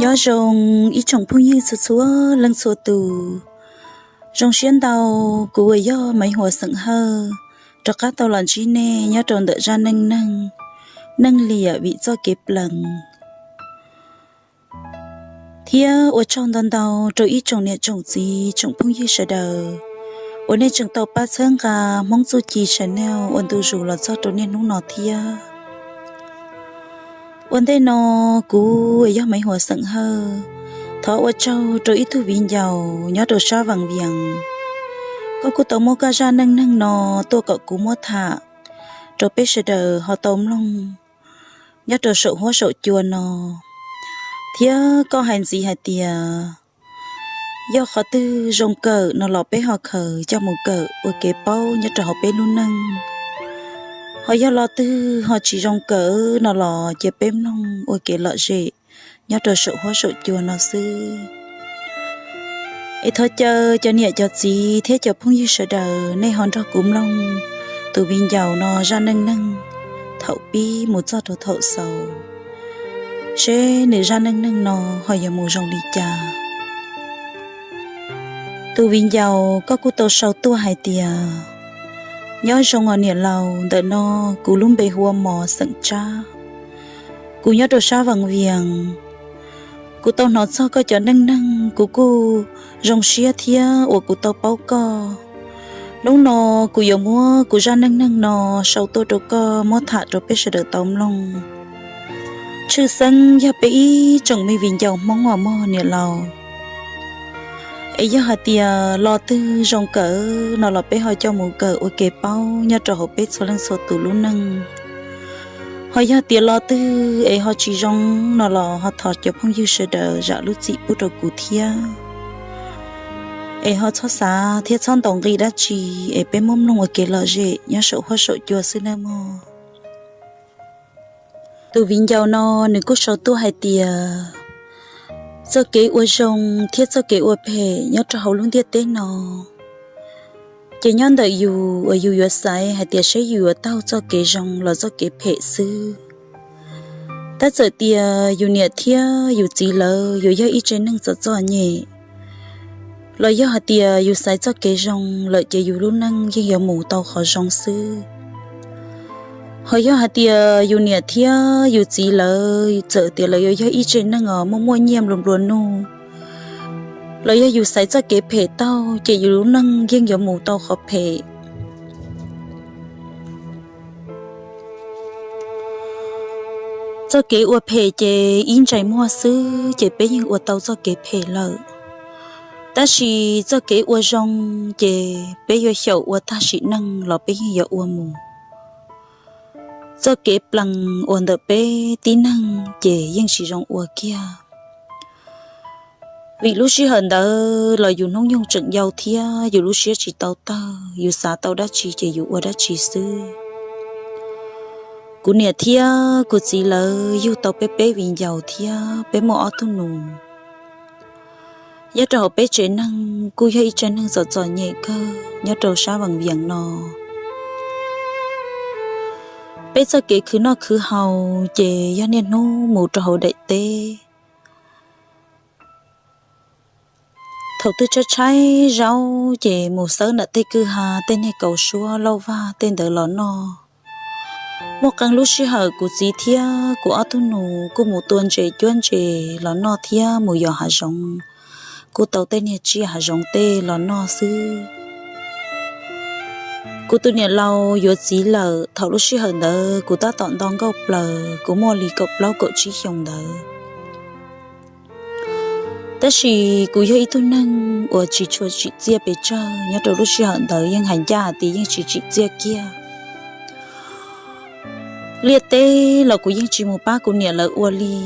Nyob zoo ib tsoom phooj ywg txhua txhua leej txhua tus. Zoo siab ntau, kuv uas yog Maiv Huas xeem Hawj rov qab tau los ntsib nej nyob rau ntawm zaj neej neeg, neeg liam vim txoj kev plees. Thiab ua tsaug ntau ntau rau ib tsoom niam tsoom txiv tsoom phooj ywg sawv daws uas nej tseem tau pab txhawb nqa Hmoob Txuj Ci Channel ua ntu zus los txog rau niaj hnub no thiab. Ua ntej no, kuv uas yog Maiv Huas xeem Hawj thov ua tsaug rau ib tug viv ncaus nyob rau sab Vaj Vias, koj kuj tau muab koj zaj neej neeg no tuaj kom kuv muab tham rau peb sawv daws ho tau mloog nyob rau saum huab saum cua no. Thiab koj hais ntxiv hais tias yog qhov twg zoo kawm no los peb ho khaws coj mus kawm ua kev paub nyob rau hauv peb lub neej. Ho yog lo twg ho tsis zoo kawm no los cia peb mloog ua kev lom zem nyob rau saum huab saum cua no xwb. Es thov caw cov niam cov txiv thiab cov phooj ywg sawv daws nej ho nrog kuv mloog tus viv ncaus no zaj neej neeg thaum pib mus txog rau thaum xaus, seb nws zaj neej neeg no ho yuav mus zoo li cas. Tus viv ncaus koj kuj tau sau tuaj hais tias, nyob zoo os niam laus, ntawm no kuv lub npe hu ua Mos xeem Tsab, kuv nyob rau sab Vaj Vias. Kuv tau hnov txog koj cov neej neeg kuv kuj zoo siab thiab uas kuv tau paub koj. Hnub no kuv yuav muab kuv zaj neej neeg no sau tuaj rau koj muab tham rau peb sawv daws tau mloog. Tshwj xeeb yog peb ib tsoom me viv ncaus Hmoob os mog niam laus. Es yog hais tias lo twg zoo kawm no los peb ho coj mus kawm ua kev paub nyob rau hauv peb txhua leej txhua tus lub neej. Ho yog tias lo twg es ho tsis zoo no los ho thov cov phooj ywg sawv daws zam lub txim pub rau kuv thiab. Es ho txhob xav thiab txhob ntaus nqi dab tsi, es peb muab mloog ua kev lom zem nyob saum huab saum cua xwb nawb mog. Tus viv ncaus no nws kuj sau tuaj hais tias, txoj kev ua zoo thiab txoj kev ua phem nyob rau hauv lub ntiaj teb no, ces nyob ntawm yus uas yus yuav xaiv hais tias seb yus yuav taug txoj kev zoo los txoj kev phem xwb. Tab txawm tias yus niam thiab yus txiv lawv yuav yog ib tsev neeg txom txom nyem, los yog hais tias yus xaiv txoj kev zoo lawm ces yus lub neej yeej yuav mus tau qhov zoo xwb. Ho yog hais tias yus niam thiab yus txiv lawv txawm tias lawv yuav yog ib tsev neeg os muaj muaj nyiaj nplua nplua nuj, los yog yus xaiv txoj kev phem taug ces yus lub neej yeej yuav mus tau qhov phem. Txoj kev ua phem ces ib ntsais muag xwb ces peb yeej ua tau txoj kev phem lawm. Tab sis txoj kev ua zoo ces peb yuav xyaum ua tag sim neej los peb yeej yuav ua mus. Txoj kev plees uas ntawm peb tib neeg ces yeej tsis zoo ua kiag. Vim lub sij hawm ntawd los yus hnub nyoog tseem yau thiab yus lub siab tsis tau tawg, yus xav tau dab tsi ces yus ua dab tsi xwb. Kuv niam thiab kuv txiv lawv yug tau peb peb viv ncaus thiab peb muaj ob tug nus. Nyob rau hauv peb tsev neeg kuj yog ib tsev neeg txom txom nyem kawg nyob rau sab Vaj Vias no. Peb txoj kev khwv noj khwv haus ces yog niaj hnub mus rau hauv daim teb. Thaum twg tshaib tshaib zaub ces mus xawb nram tej kwj ha tej niag kaus suab lauj vag tej ntawd los noj. Muaj qee lub sij hawm kuv txiv thiab kuv ob tug nus kuj mus tua ntses cuab ntses los noj thiab mus yos hav zoov, kuj tau tej niag tsiaj hav zoov tej los noj xwb. Kuv tus niam laus yuav txiv lawm, thaum lub sij hawm ntawd kuv tab tom nto nkauj plaws, kuv muaj li kaum plaub kaum tsib xyoos ntawd. Tab sis kuv yog ib tug neeg uas tsis tshua tsim txiaj pes tsawg, nyob rau lub sij hawm ntawd yeej hais ncaj hais tias yeej tsis tsim txiaj kiag. Liaj teb los kuv yeej tsis mus pab kuv niam lawv ua li.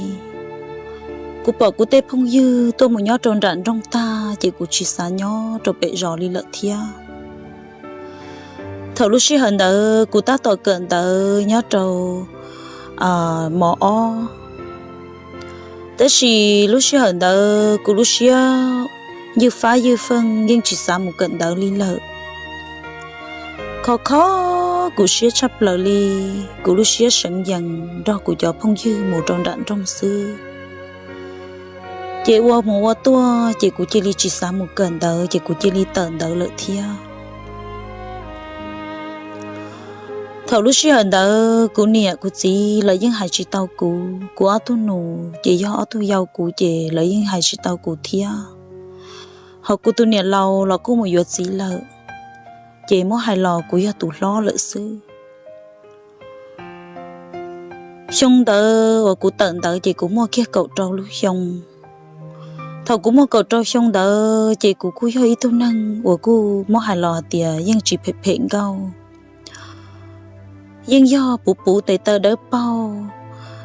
Kuv pom kuv tej phooj ywg tuaj mus nyob rau nram nroog tag ces kuv tsis xav nyob rau pem zos li lawm thiab. Thaum lub sij hawm ntawd kuv tab tom kawm ntawv nyob rau mos ob. Tab sis lub sij hawm ntawd kuv lub siab ywj fab ywj feej yeej tsis xav mus kawm ntawv li lawm. Kho kho kuv siab tshaj plaws li, kuv lub siab seev yees nrog kuv cov phooj ywg mus rau nram nroog xwb. Ces ua mus ua tuaj ces kuv cia li tsis xav mus kawm ntawv ces kuv cia li tawm ntawv lawm thiab. Thaum lub sij hawm ntawd kuv niam kuv txiv lawv yeej hais tsis tau kuv, kuv ob tug nus ces yog ob tug yau kuv ces lawv yeej hais tsis tau kuv thiab. Hos kuv tus niam laus los kuj mus yuav txiv lawm, ces muab hais los kuv yog tus hlob lawm xwb. Xyoo ntawd uas kuv tawm ntawv ces kuv muaj kiag kaum rau lub xyoo. Thaum kuv muaj kaum rau xyoo ntawd ces kuv kuj yog ib tug neeg uas kuj muab hais los hais tias yeej tsis phem phem nkauj, yeej yog puv puv tes taw dawb paug,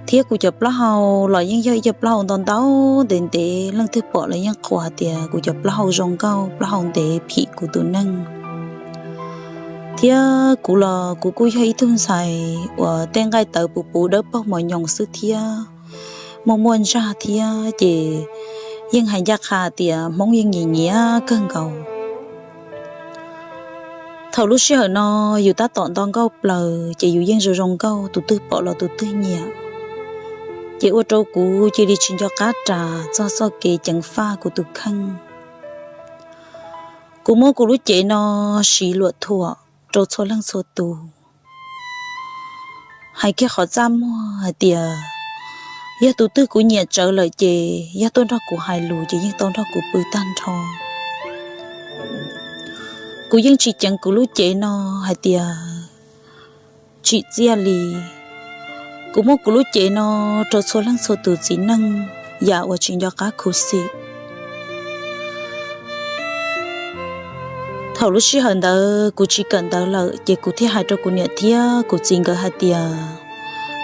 thiab kuv cov plaub hau los yeej yog ib co plaub hau ntau ntau ntev ntev, leej twg pom los yeej qhuas hais tias kuv cov plaub hau zoo nkauj, plaub hau ntev phim kuv tus neej. Thiab kuv los kuv kuj yog ib tug ntxhais uas tej nqaij tawv puv puv dawb paug mos nyoos xwb thiab, muaj muaj ntsaj thiab ces yeej hais ncaj qha tias Hmoob yeej nyiam nyiam kawg nkaus. Thaum lub sij hawm no yus tab tom nto nkauj plaws ces yus yeej zoo zoo nkauj, tus twg pom los tus twg nyiam, ces ua rau kuv cia li tsis nco qab ras txog txoj kev ceev faj kuv tus kheej. Kuv muab kuv lub cev no siv luam thuam rau txhua leej txhua tus, hais kiag qhov txaj muag hais tias yog tus twg kuv nyiam tsawv lawm ces yog tuaj nrog kuv hais lus ces yeej tau nrog kuv pw tag nrho. Kuv yeej tsis ceev kuv lub cev no hais tias tsim txiaj li. Kuv muab kuv lub cev no rau txhua leej txhua tus txiv neej yam uas tsis nco qab khuv xim. Thaum lub sij hawm ntawd kuv tsis kawm ntawv lawm ces kuv thiaj hais rau kuv niam thiab kuv txiv nkawd hais tias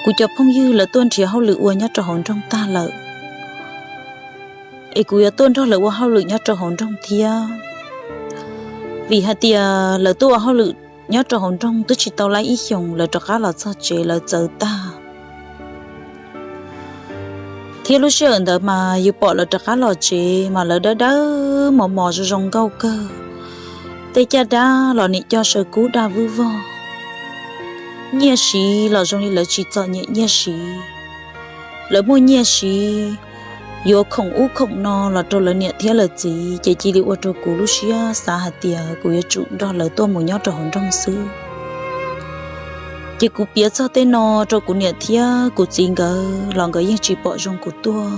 kuv cov phooj ywg lawv tuaj nrhiav hauj lwm ua nyob rau hauv nroog tag lawm, es kuv yuav tuaj nrog lawv ua hauj lwm nyob rau hauv nroog thiab. Vim hais tias lawv tuaj ua hauj lwm nyob rau hauv nroog twb tsis tau laib ib xyoos, lawv rov qab los txog tsev lawv txawv tag. Thiab lub sij hawm ntawd mas yus pom lawv rov qab los tsev mas lawv dawb dawb mos mos zoo zoo nkauj kawg. Tej caj dab los nim co saw kub daj vwb vog. Nyiaj siv los zoo li lawv tsis txom nyem nyiaj siv. Lawv muaj nyiaj siv, yuav khoom ub khoom no los rau lawv niam thiab lawv txiv, ces cia li ua rau kuv lub siab xav hais tias kuv yuav tsum nrog lawv tuaj mus nyob rau hauv nroog xwb. Ces kuv piav txog tej no rau kuv niam thiab kuv txiv nkawd los nkawd yeej tsis pom zoo kuv tuaj.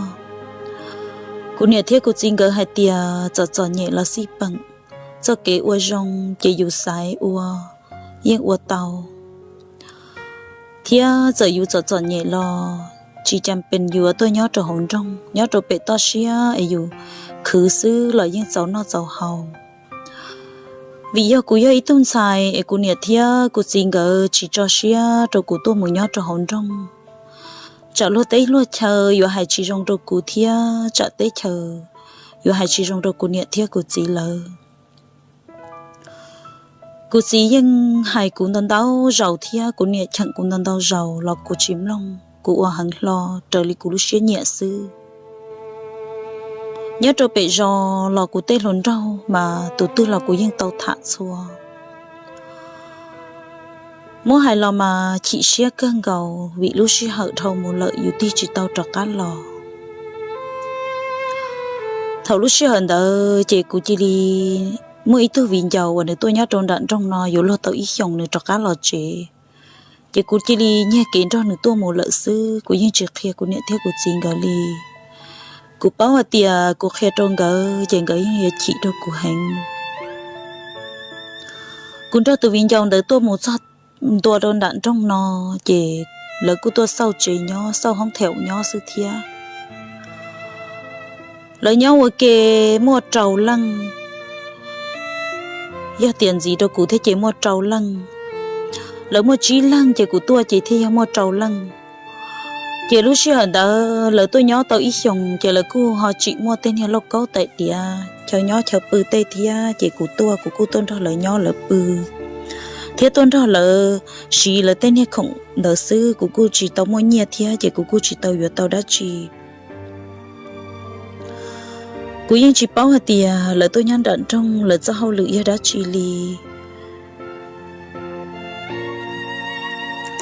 Kuv niam thiab kuv txiv nkawd hais tias txom txom nyem los xij peem, txoj kev ua zoo ces yus xaiv ua yeej ua tau. Thiab txawm yus txom txom nyem los tsis cas pes yus yuav tuaj nyob rau hauv nroog, nyob rau pem toj siab es yus khwv xwb los yeej txaus noj txaus haus. Vim yog kuv yog ib tug ntxhais es kuv niam thiab kuv txiv nkawd tsis tso siab rau kuv tuaj mus nyob rau hauv nroog. Tsam luag teb luag chaw yuav hais tsis zoo rau kuv thiab tsam teb chaws yuav hais tsis zoo rau kuv niam thiab kuv txiv lawv. Kuv txiv yeej hais kuv ntau ntau zaus thiab kuv niam cheem kuv ntau ntau zaus los kuv tsis mloog, kuv ua heev hlo raws li kuv lub siab nyiam xwb. Nyob rau pem zos los kuv tej hluas nraug mas tus twg los kuv yeej tau tham txhua. Muab hais los mas chim siab kawg nkaus vim lub sij hawm dhau mus lawm yus tig tsis tau rov qab los. Thaum lub sij hawm ntawd ces kuv cia li muaj ib tug viv ncaus uas nws tuaj nyob rau nram nroog no yuav luag tau ib xyoos nws rov qab los tsev. Ces kuv cia li nyiag kev nrog nws tuaj mus lawm xwb, kuv yeej tsis qhia kuv niam thiab kuv txiv nkawd li. Kuv paub hais tias kuv qhia rau nkawd ces nkawd yeej yuav chim rau kuv heev. Kuv nrog tus viv ncaus ntawd tuaj mus txog ntua rau nram nroog no, ces lawv kuj tuaj xauj tsev nyob, xauj hoob theem nyob xwb thiab. Lawv nyob ua ke muaj rau leej, yog tias ntxiv rau kuv thiab ces muaj rau leej. Lawv muaj tsib leeg ces kuv tuaj ces thiaj yog muaj rau leej. Ces lub sij hawm ntawd lawv tuaj nyob tau ib xyoos ces lawv kuj ho tsim muaj tej niag lauj kaub tais diav chaw nyob chaw pw tej thiab, ces kuv tuaj kuv kuj tuaj nrog lawv nyob lawv pw thiab tuaj nrog lawv siv lawv tej niag khoom ntawd xwb, kuv kuj tsis tau muaj nyiaj thiab ces kuv kuj tsis tau yuav tau dab tsi. Kuv yeej tsis paub hais tias lawv tuaj nyob nram nroog lawv txoj hauj lwm yog dab tsi li.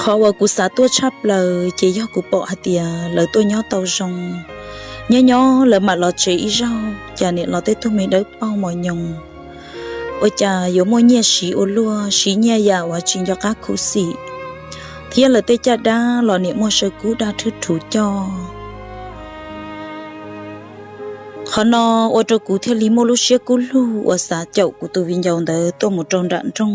Qhov uas kuv xav tuaj tshaj plaws ces yog kuv pom hais tias lawv tuaj nyob tau zoo, Nyob nyob lawv mam los tsev ib zaug, cas niam los tej tug me dawb paug mos nyoos, ua cas yuav muaj nyiaj siv ua luaj, siv nyiaj yam uas tsis nco qab khuv xim, thiab lawv tej caj dab los niam muaj saw kub daj thwb rhuv coj. Qhov no ua rau kuv thiaj li muaj lub siab kub lug uas xav caum kuv tus viv ncaus ntawd tuaj mus rau nram nroog.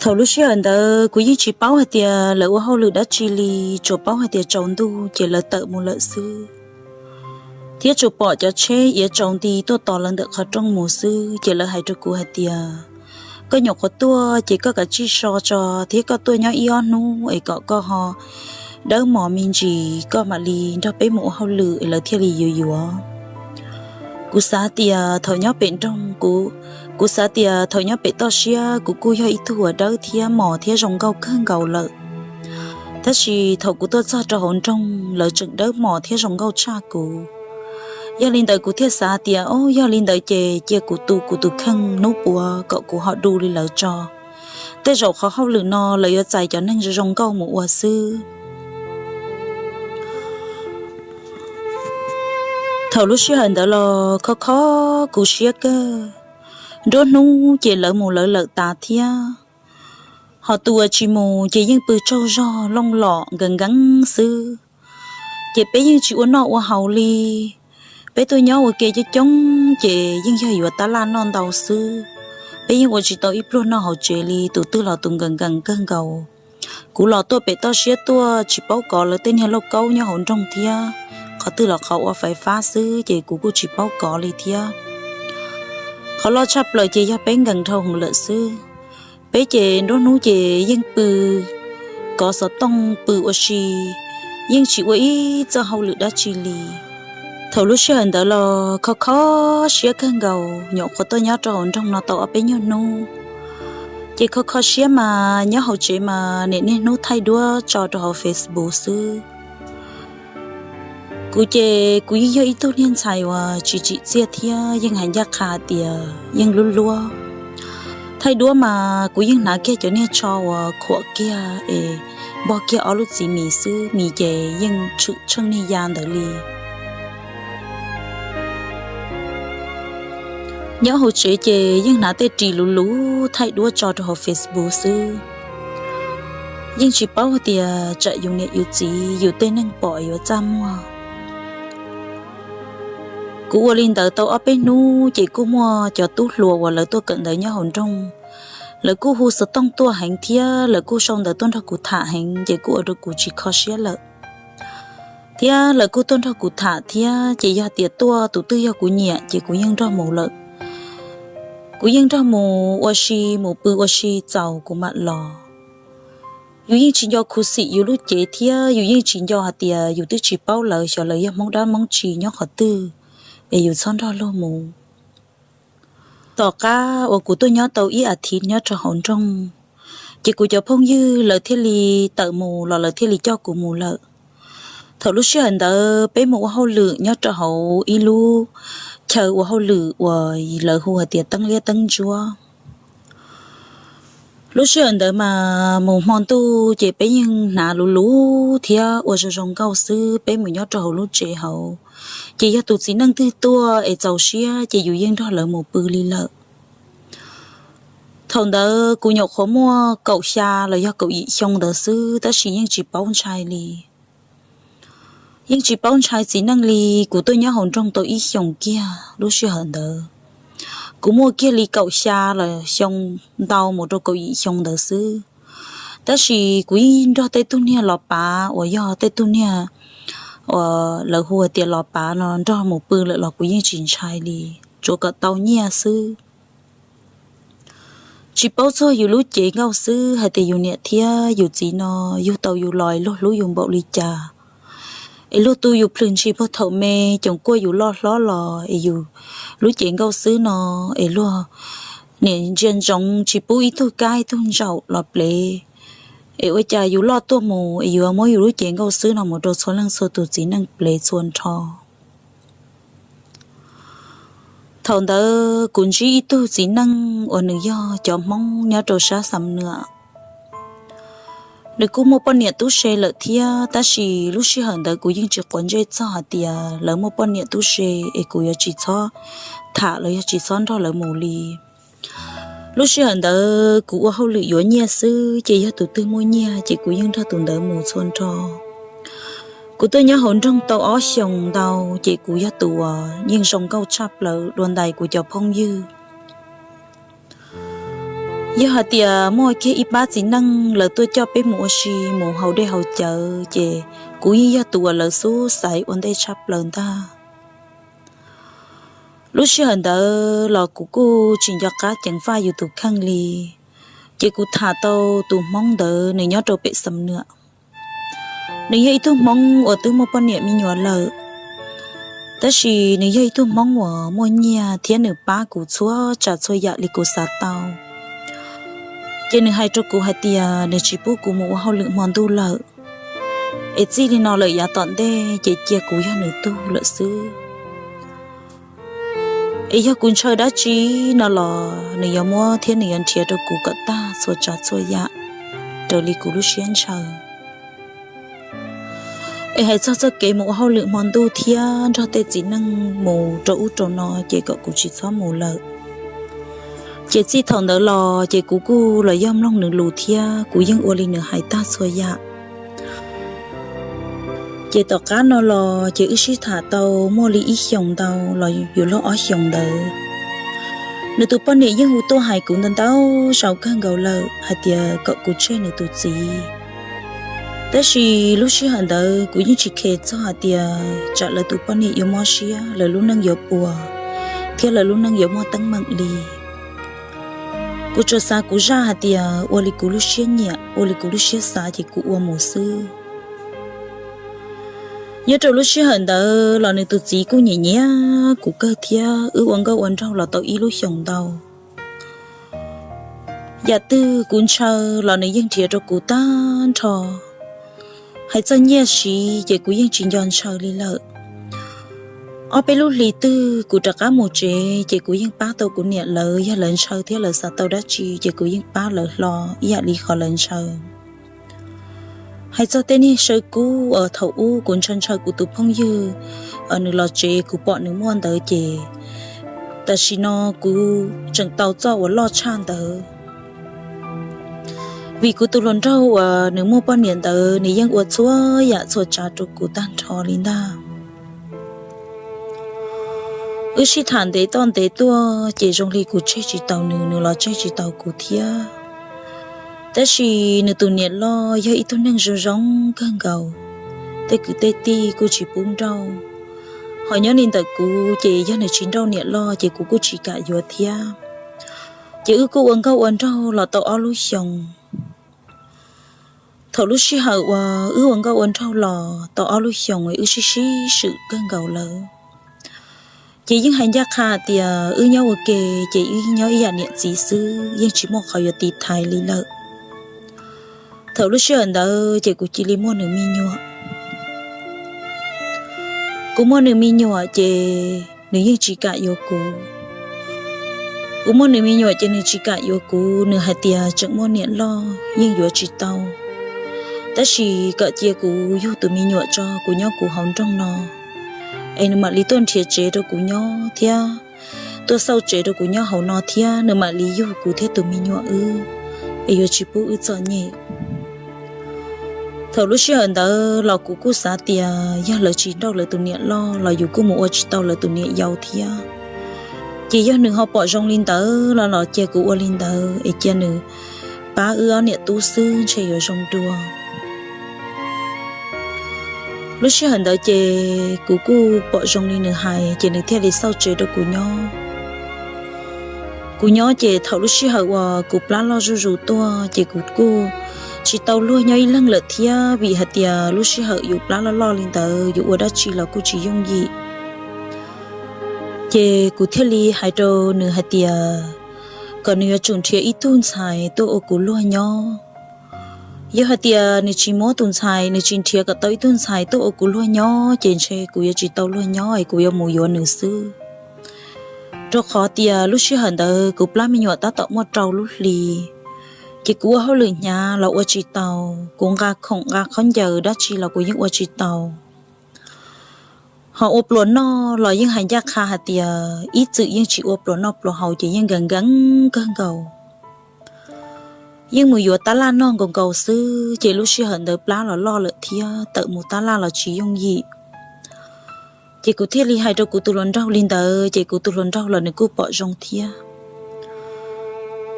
Thaum lub sij hawm ntawd kuv yeej tsis paub hais tias lawv ua hauj lwm dab tsi li, tsuas paub hais tias tsaus ntuj ces lawv tawm mus lawm xwb, thiab tsuas pom cov tsheb iav tsaus nti tuaj tos lawv ntawm qhov rooj mus xwb. Ces lawv hais rau kuv hais tias, koj nyuam qhuav tuaj ces koj kav tsij so tso, thiab koj tuaj nyob ib ob hnub es kom koj ho dawb mos me ntsis, koj mam li nrog peb mus ua hauj lwm es lawv thiaj li yuav yuav. Kuv xav tias thaum nyob pem nroog, kuv, kuv xav tias thaum nyob pem toj siab kuv kuj yog ib tug uas dawb thiab mos thiab zoo nkauj kawg nkaus lawm. Tab sis thaum kuv tuaj txog rau hauv nroog, lawv tseem dawb mos thiab zoo nkauj tshaj kuv. Yog li ntawd kuv thiaj xav tias, o, yog li ntawd ces cia kuv tu kuv tus kheej hnub puav kom kuv ho du li lawv tso. Tej zaum qhov hauj lwm no lawv yuav txais cov neeg zoo zoo nkauj mus ua xwb. Thaum lub sij hawm ntawd los kho kho kuv siab kawg. Nruab hnub ces lawv mus lawv lawm tas thiab, ho tus uas tsis mus ces yeej pw tsaug zog looj lom nkees nkees xwb. Ces peb yeej tsis ua noj ua haus li. Peb tuaj nyob ua ke coob coob ces yeej yog yuav tab laj noj ntau xwb. Peb yeej ua tsis tau ib pluag noj hauv tsev li, tus twg los tus nkees nkees kawg nkaus. Kuv los tuaj pem toj siab tuaj tsis paub kov lawv tej niag lauj kaub nyob hauv nroog thiab, qhov twg los qhov ua fais fab xwb ces kuv kuj tsis paub kov li thiab. Qhov loj tshaj plaws ces yog peb nkees dhau hwv lawm xwb. Peb ces nruab hnub ces yeej pw kov xov tooj pw ua si, yeej tsis ua ib txoj hauj lwm dab tsi li. Thaum lub sij hawm ntawd los kho kho siab kawg nkaus, nyuam qhuav tuaj nyob rau hauv nroog no tau ob peb nyuag hnub. Ces kho kho siab mas nyob hauv tsev mas niaj hnub thaij duab tso rau hauv Facebook xwb. Kuv ces kuv yeej yog ib tug niag ntxhais uas tsis tsim txiaj thiab yeej hais ncaj qha tias yeej luab luab. Thaij duab mas kuv yeej hnav kiag cov niag tsho uas khuam kiag es npog kiag ob lub txiv mis xwb, mis ces yeej tshwm tsheej niag ya ntawd li. Nyob hauv tsev ces yeej hnav tej ris luv luv thaij duab tso rau hauv Facebook xwb. Yeej tsis paub hais tias tsam yus niam yus txiv yus tej neeg pom yuav txaj muag. Kuv ua li ntawd tau ob peb hnub ces kuj muaj cov tub hluas uas lawv tuaj kawm ntawv nyob hauv nroog, lawv kuj hu xov tooj tuaj heev thiab lawv kuj sau ntawv tuaj nrog kuv tham heev ces kuj ua rau kuv tsis kho siab lawm. Thiab lawv kuj tuaj nrog kuv tham thiab ces yog tias tuaj tus twg yog kuv nyiam ces kuv yeej nrog mus lawm. Kuv yeej nrog mus ua si, mus pw ua si txaus kuv mam los. Yus yeej tsis nco khuv xim yus lub cev thiab yus yeej tsis nco hais tias yus twb tsis paub lawv, xyov lawv yog Hmoob dab Hmoob tsi nyob qhov twg, es yus txhob nrog luag mus. Tom qab uas kuv tuaj nyob tau ib as thiv nyob rau hauv nroog, ces kuv cov phooj ywg lawv thiaj li tawm mus los lawv thiaj li coj kuv mus lawm. Thaum lub sij hawm ntawd peb mus ua hauj lwm nyob rau hauv ib lub chaw ua hauj lwm uas lawv hu hais tias teeb liab teeb ntsuab. Lub sij hawm ntawd mas mus hmo ntuj ces peb yeej hnav luv luv thiab ua zoo zoo nkauj xwb. Peb mus nyob rau hauv lub tsev hauv, ces yog tus txiv neej twg tuaj es txaus siab ces yus yeej nrog lawv mus pw li lawm. Thaum ntawd kuv nyuam qhuav muaj kaum xya los yog kaum yim xyoo ntawd xwb, tab sis yeej tsis paub ntshai li. Yeej tsis paub ntshai txiv neej li. Kuv tuaj nyob hauv nroog tau ib xyoos kiag lub sij hawm ntawd. Kuv muaj kiag li kaum xya los xyoo ntau mus rau kaum yim xyoo ntawd xwb. Tab sis kuv yeej nrog tej tug niag los pav uas yog tej tug niag uas lawv hu tias los pav no nrog mus pw lawm los kuv yeej tsis ntshai li, tsuav kom tau nyiaj xwb. Tsis paub txog yus lub cev nkauj xwb hais tias yus niam thiab yus txiv no yug tau yus los luag hlub yus npaum li cas, es luag tu yus plhws ntshis puag thaum me, coom kuaj yus loj hlob los es yus lub cev nkauj xwb no es luag niam ntsia ntsoov tsis pub ib tug kab ib tug ntsaum los plev, es ua cas yus loj tuaj mus es yuav muab yus lub cev nkauj xwb no mus rau txhua leej txhua tus txiv neej plev txhua nrho. Thaum ntawd kuv ntsib ib tug txiv neej uas nws yog cov Hmoob nyob rau sab Xam Nuam. Nws kuj muaj poj niam tub se lawm thiab, tab sis lub sij hawm ntawd kuv yeej tsis quav ntsej txog hais tias lawv muaj poj niam tub se es kuv yuav tsis txhob tham los yog tsis txhob nrog lawv mus li. Lub sij hawm ntawd kuv ua hauj lwm yuav nyiaj xwb, ces yog tus twg muaj nyiaj ces kuv yeej nrog tus ntawd mus txhua nrho. Kuv tuaj nyob hauv nroog tau ob xyoos ntau, ces kuv yog tus uas yeej zoo nkauj tshaj plaws dua ntais kuv cov phooj ywg. Yog hais tias muaj kiag ib pab txiv neej lawv tuaj coj peb mus ua si mus haus dej haus cawv, ces kuv yeej yog tus uas lawv xub xaiv ua ntej tshaj plaws ntag. Lub sij hawm ntawd los kuv kuj tsis nco qab ceev faj yus tus kheej li, ces kuv tham tau tus hmoob ntawd, nws nyob rau pem Xam Nuam. Nws yog ib tug hmoob uas twb muaj poj niam me nyuam lawm, tab sis nws yog ib tug hmoob uas muaj nyiaj thiab nws pab kuv txhua tsav txhua yam li kuv xav tau. Ces nws hais rau kuv hais tias nws tsis pub kuv mus ua hauj lwm hmo ntuj lawm, es txij li no lawm yav tom ntej ces cia kuv yog nws tug lawm xwb. Es yog kuv ntshaw dab tsi no los nws yuav muab thiab nws yuav nrhiav rau kuv kom tag txhua tsav txhua yam raws li kuv lub siab ntshaw. Es hais txog txoj kev mus ua hauj lwm hmo ntuj thiab nrog tej txiv neej mus rau ub rau no ces kom kuv tsis txhob mus lawm. Ces txij thaum ntawd los ces kuv kuj los yog mloog nws lus thiab kuv yeej ua li nws hais tag txhua yam. Ces tom qab no los ces wb sib tham tau muaj li ib xyoos ntau los yuav luag ob xyoos ntawd, nws tus poj niam yeej hu tuaj hais kuv ntau ntau zaus kawg nkaus lawm hais tias kom kuv tseg nws tus txiv. Tab sis lub sij hawm ntawd kuv yeej tsis khes txog hais tias tsam lawv tus poj niam yuav mob siab, lawv lub neej yuav puas, thiab lawv lub neej yuav muaj teeb meem li. Kuv tsuas xav kuv zaj hais tias ua li kuv lub siab nyiam, ua li kuv lub siab xav ces kuv ua mus xwb. Nyob rau lub sij hawm ntawd los nws tus txiv kuj nyiam nyiam kuv kawg thiab, wb ua nkauj ua nraug los tau ib lub xyoos ntau. Yam twg kuv ntshaw los nws yeej nrhiav rau kuv tag nrho. Hais txog nyiaj siv ces kuv yeej tsis nco ntshaw li lawm. Ob peb lub hlis twg kuv rov qab mus tsev ces kuv yeej pab tau kuv niam lawv, yog lawv ntshaw thiab lawv xav tau dab tsi ces kuv yeej pab lawv hlo ib yam li qhov lawv ntshaw. Hais txog tej niag saw kub uas thaum ub kuv ntshaw ntshaw kuv tus phooj ywg, nws los tsev kuv pom nws muaj ntawd ces tam sim no kuv tseem tau txoj uas loj tshaj ntawd. Vim kuv tus hluas nraug uas nws muaj poj niam ntawd nws yeej ua txhua yam txhua tsav rau kuv tag nrho li ntag. Wb sib tham ntev toj ntev tuaj ces zoo li kuv tseg tsis tau nws, nws los tseg tsis tau kuv thiab. Tab sis nws tus niam loj yog ib tug neeg zoo zoo kawg nkaus, tej kwv tej tij kuj tsis pub nrauj. Ho nyob li ntawm kuv ces yog nws tsis nrauj niam loj ces kuv kuj tsis kam yuav thiab. Ces wb kuj ua nkauj ua nraug los tau ob lub xyoos. Thaum lub sij hawm uas wb ua nkauj ua nraug los tau ob lub xyoos es wb sib sib swm kawg nkaus lawm, ces yeej hais ncaj qha tias wb nyob ua ke ces wb nyob ib yam niam txiv xwb, yeej tsis muaj qhov yuav tiv thaiv li lawm. Thaum lub sij hawm ntawd ces kuv cia li muaj nws me nyuam. Kuv muaj nws me nyuam ces nws yeej tsis kam yuav kuv. Kuv muaj nws me nyuam ces nws tsis kam yuav kuv, nws hais tias tseem muaj niam loj yeej yuav tsis tau, tab sis kom cia kuv yug tus me nyuam tso kuv nyob kuv hauv nroog no, es nws mam li tuaj nrhiav tsev rau kuv nyob thiab, tuaj xauj tsev rau kuv nyob hauv no thiab nws mam li yug kuv thiab tus me nyuam wb, es yuav tsis pub wb txom nyem. Thaum lub sij hawm ntawd los kuv kuj xav tias yog lawv tsis nrauj lawv tus niam loj los yus kuj mus ua tsis tau lawv tus niam yau thiab. Ces yog nws ho pom zoo li ntawd los los cia kuv ua li ntawd es cia nws pab wb ob niam tub xwb ntshe yuav zoo dua. Lub sij hawm ntawd ces kuv kuj pom zoo li nws hais ces nws thiaj li xauj tsev rau kuv nyob. Kuv nyob ces thaum lub sij hawm uas kuv plab loj zuj zus tuaj ces kuv kuj tsis tau luag nyob ib leeg lawm thiab, vim hais tias lub sij hawm yus plab loj loj li ntawd yus ua dab tsi los kuj tsis yooj yim. Ces kuv thiaj li hais rau nws hais tias kom nws yuav tsum nrhiav ib tug ntxhais tuaj ua kuv luag nyob. Yog hais tias nws tsis muab tus ntxhais, nws tsis nrhiav kom tau ib tug ntxhais tuaj ua kuv luag nyob ces ntshe kuv yuav tsis tau luag nyob es kuv yuav mus yuav nws xwb. Rau qhov tias lub sij hawm ntawd kuv plab me nyuam tab tom muaj rau lub hlis, Ces kuv ua hauj lwm hnyav los ua tsis tau, kuv nqa khoom nqa khaub ncaws dab tsi los kuv yeej ua tsis tau. Ho ua pluas noj los yeej hais ncaj qha hais tias ib txwm yeej tsis ua pluas noj pluas haus ces yeej nkees nkees kawg nkaus. Yeej mus yuav tab laj noj nkaus nkaus xwb, ces lub sij hawm ntawd plab los loj lawm thiab tawm mus tab laj los tsis yooj yim. Ces kuv thiaj li hais rau kuv tus hluas nraug li ntawd, ces kuv tus hluas nraug los nws kuj pom zoo thiab.